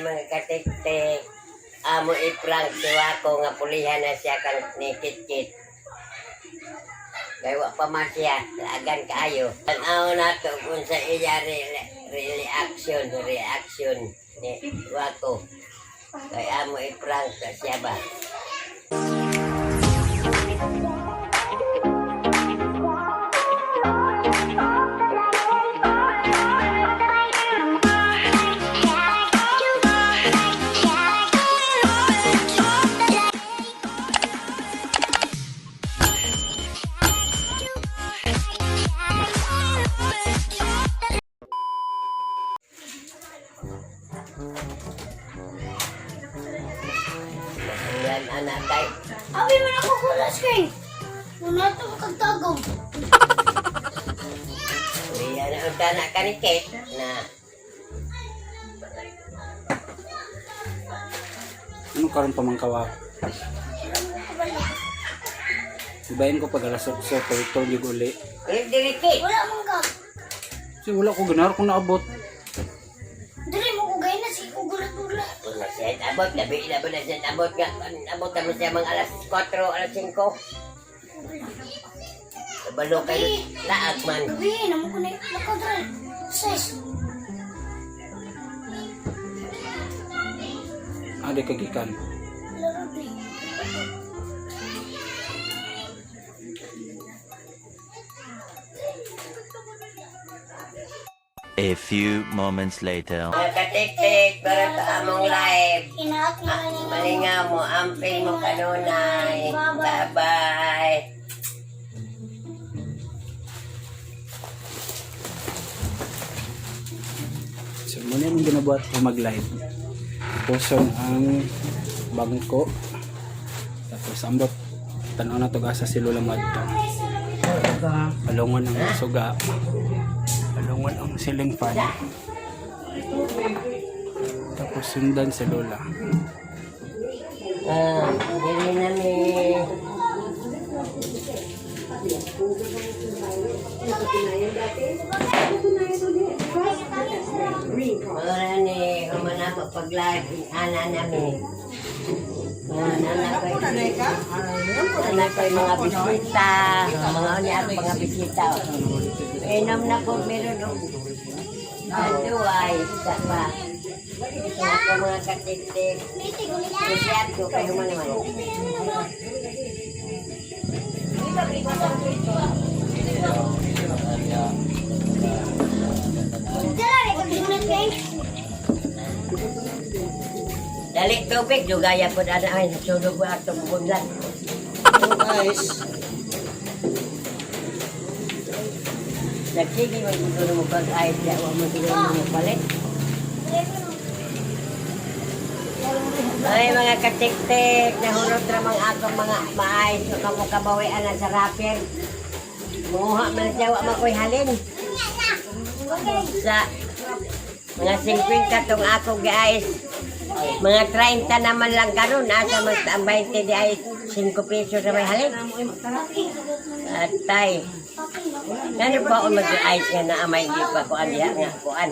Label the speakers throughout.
Speaker 1: mga katiktik. Amo i-prank si Wako nga pulihan na siya kang ni Kitkit. Kay wa pa man siya, laagan kaayo. Tanaw na to kung sa iya reaction, reaction ni Wako. Kay amo i-prank sa siya ba. Yan anak kay.
Speaker 2: Abi man ako kulas kay. Muna ito makagtagom.
Speaker 1: Pulihan na unta na ka ni Kit na
Speaker 3: Ano karon pa man kawa? Ibahin ko pag alas 8 palito yung uli.
Speaker 1: Ulit diri Kit.
Speaker 2: Wala man ka.
Speaker 3: Kasi wala ko ganar kung naabot.
Speaker 2: Dili mo ko gay na si ugulat-ulat.
Speaker 1: Kung na siya abot, labi labi na siya abot nga. Abot naman siya mga alas 4, alas 5. Kabalo kayo, laag man.
Speaker 2: Gabi, namo ko na nakadral. Sis,
Speaker 3: Ah, di kagikan.
Speaker 2: laro di.
Speaker 4: A few moments later.
Speaker 1: Mga katiktik, para sa among live.
Speaker 2: Inaat nga niya.
Speaker 1: Malinga mo, amping mo kanunay. Bye-bye.
Speaker 3: So muna yung ginabuhat ko mag-live. Puson ang bangko. Tapos ambot tanaw na to gasa si Lola Madto. Alungon ang suga. Alungon ang ceiling fan. Tapos sundan si Lola.
Speaker 1: Ah, dili na mi. Ora ni, humana mo pag-live, ana nami. Anak ko, anak ko yung mga bisita, mga uni ako mga bisita. Inom na ko, meron o. Ito ay, isa pa. Isa ko mga katiktik. Siya ko, kayo man naman.
Speaker 2: Dala rin kag kay.
Speaker 1: Dali tubig, dugaya po na ay nasunog mo atong bunlan.
Speaker 5: Guys,
Speaker 1: Nagsige mo siguro mo pag ayos siya, wa mo siguro mo palit. Ay mga katiktik, nahurot ramang akong mga maayos na kamo kabawian na sa rapper. Muha man siya, wa man ko'y halin. Sa mga 50 tong akong giayos. Mga 30 naman lang karon asa man ang 20 di ay 5 peso sa may halin. Atay. Ngano pa ako mag-ayos nga na amay di pa kuan diha nga kuan.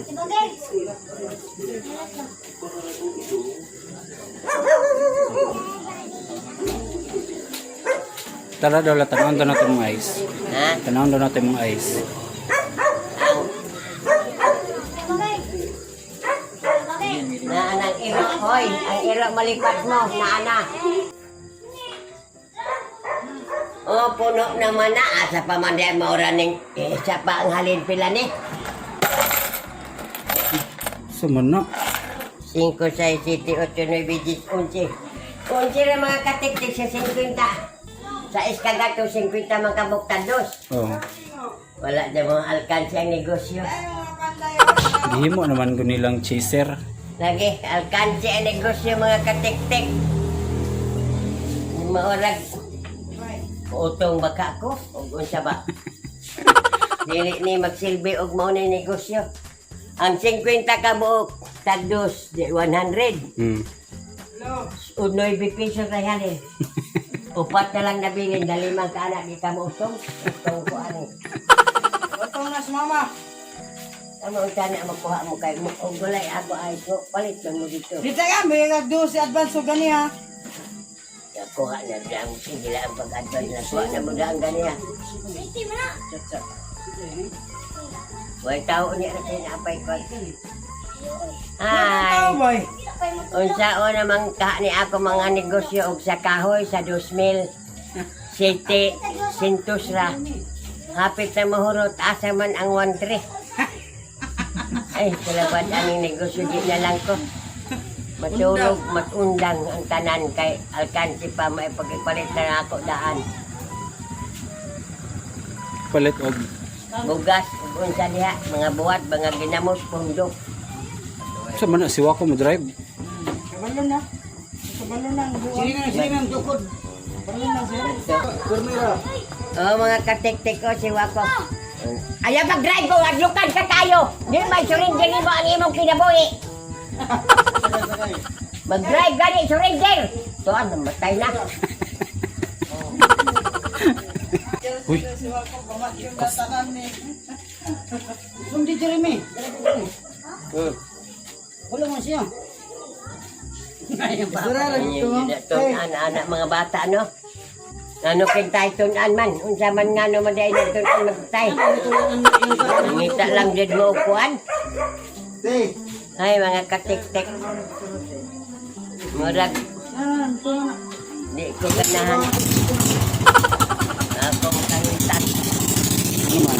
Speaker 3: Tara Lola, tanawon daw natin mga ice.
Speaker 1: Ha?
Speaker 3: Tanawon daw natin mga ice.
Speaker 1: Ang na ang iro hoy, ang iro malipat mo na ana. Oh, puno naman na asa pa man di maura ning eh, isa pa ang halin pila ni.
Speaker 3: Sumano.
Speaker 1: 5, 6, 7, 8, 9, 10, 11. 11 ra mga katiktik sa 50. Sa iskagato 50 man kabuktan dos.
Speaker 3: Oh.
Speaker 1: Wala dyan mga alkansya ang negosyo.
Speaker 3: Gihimo naman ko nilang chaser.
Speaker 1: Lagi, alkansya ang negosyo mga katiktik. Maurag, utong baka ko, ug unsa ba? Dili ni magsilbi og mao na negosyo. Ang 50 ka buok, tag dos, di 100. O 9 pesos na yan eh. Upat na lang nabilin, dali man ka anak, di ka mo utong. Utong ko ano.
Speaker 5: utong na si mama.
Speaker 1: Tama unsa na makuha mo kay mo og walay ako ay ko palit man mo dito.
Speaker 6: Dito ka, may nagdo si advance og gani ha.
Speaker 1: Kuha na lang sige lang ang pag-advance na kuha na mo daan ganiya.
Speaker 2: City man na.
Speaker 1: Way tao niya na kinapay ko.
Speaker 6: Tao
Speaker 1: Hi.
Speaker 6: boy.
Speaker 2: Kay mo.
Speaker 1: Unsa o namang ka ni ako mga negosyo og sa kahoy sa 2000 City Sintus ra. Hapit na mahurot asa man ang 13. Ay, kalabad aning negosyo di na lang ko. Matulog, matundang ang tanan kay alkansi pa maipag-ipalit na ako daan.
Speaker 3: Palit og
Speaker 1: Bugas, ug unsa diha, mga buhat, mga ginamos, pundok.
Speaker 3: sa man na si Wako mo drive.
Speaker 6: Kabalo na. Kabalo na ang buwan. Sige na, sige na ang tukod. Kabalo na sir. Kurmira.
Speaker 1: Oh, mga katik-tik ko, si Wako. Ayaw mag-drive ko, adlukan ka tayo. Di may surrender mo ang imong kinabuhi. Mag-drive gani, surrender. Tuan, namatay na.
Speaker 3: Uy,
Speaker 6: Sundi Jeremy. Wala mo siya.
Speaker 1: Tunan, anak mga bata, no? Ano kintay tunan man? Unsa man nga no maday na tunan magtay. Nangita lang jud mo upuan. Ay, mga katik-tik. Murag, di ko ganahan. Akong kahintat.
Speaker 3: ano man?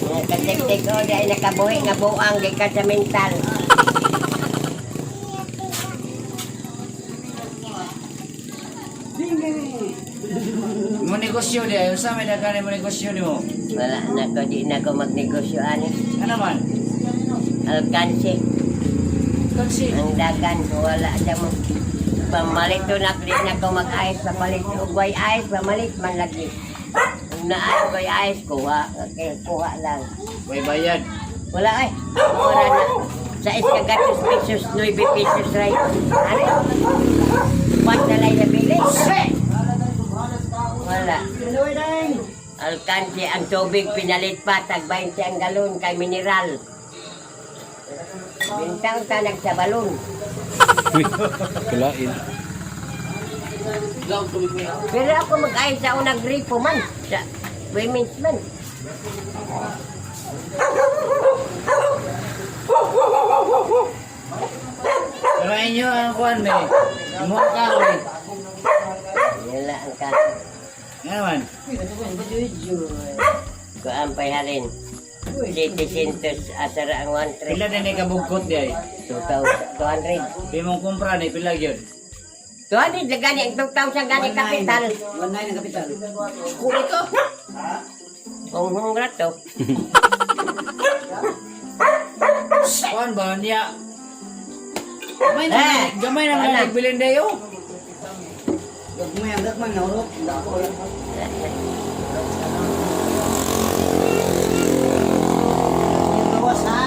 Speaker 1: Mga katik-tik, oh, di ay nakabuhi nga buang, di ka sa mental.
Speaker 5: Mo negosyo di ay unsa may daghan mo negosyo nimo?
Speaker 1: Wala na ko, di na ko magnegosyo, ani.
Speaker 5: Ano man?
Speaker 1: Alkansi,
Speaker 5: Kasi
Speaker 1: ang dagan, wala siya mo. Pamalit to na, di na ko mag-ayos, pamalit. Ugway ayos, pamalit man lagi. Kung naayos ko, ayos, kuha. Okay, kuha lang.
Speaker 5: way bayad.
Speaker 1: Wala ay. Wala na. Sa iskagatos pesos, 9 pesos right. Ano? Kwan na lang nabili. Wala. Alkansi ang tubig pinalit pa, tag 20 ang galon kay mineral. Bintang tanag sa balon.
Speaker 3: Uy, kalain.
Speaker 1: Pero ako mag-ayos sa unang gripo man. Sa women's man.
Speaker 5: Pero inyo ang kuan me. Imo ka oy.
Speaker 1: Wala ang ka.
Speaker 5: Nga man.
Speaker 1: Kuan pa'y halin. 700 asara ang 1
Speaker 5: Pila na ni kabugkot di ay.
Speaker 1: 2,200.
Speaker 5: Di mong kumpra ni pila gyud.
Speaker 1: 200 na gani, ang 2,000 gani kapital.
Speaker 6: 19 ang kapital.
Speaker 5: Kuri ko.
Speaker 1: Kung hungra to.
Speaker 5: Kuan ba niya? Gamay na
Speaker 1: Eh,
Speaker 5: gamay na
Speaker 1: wala.
Speaker 5: man nagbilin dayo.
Speaker 6: Gagmay ang gagmay na urot. Yung gawas ha.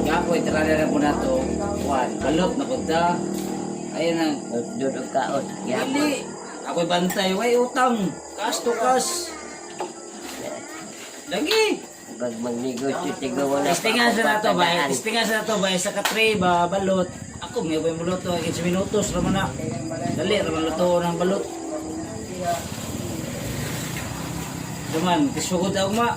Speaker 5: Gapoy tara na po nato. Kuan balot na kunta. Ayun ang
Speaker 1: Dudog kaot. Yapon.
Speaker 5: Dili. Ako'y bantay, way utang. Kas to kas. Lagi.
Speaker 1: Pag magnegosyo, tigo mo na.
Speaker 5: Testingan sa nato ba? Testingan sa nato ba? Sa katray ba balot. Ako may bay muluto 15 minutos ra man na. Dali ra man luto ng balot. Duman, kisugod ako ma.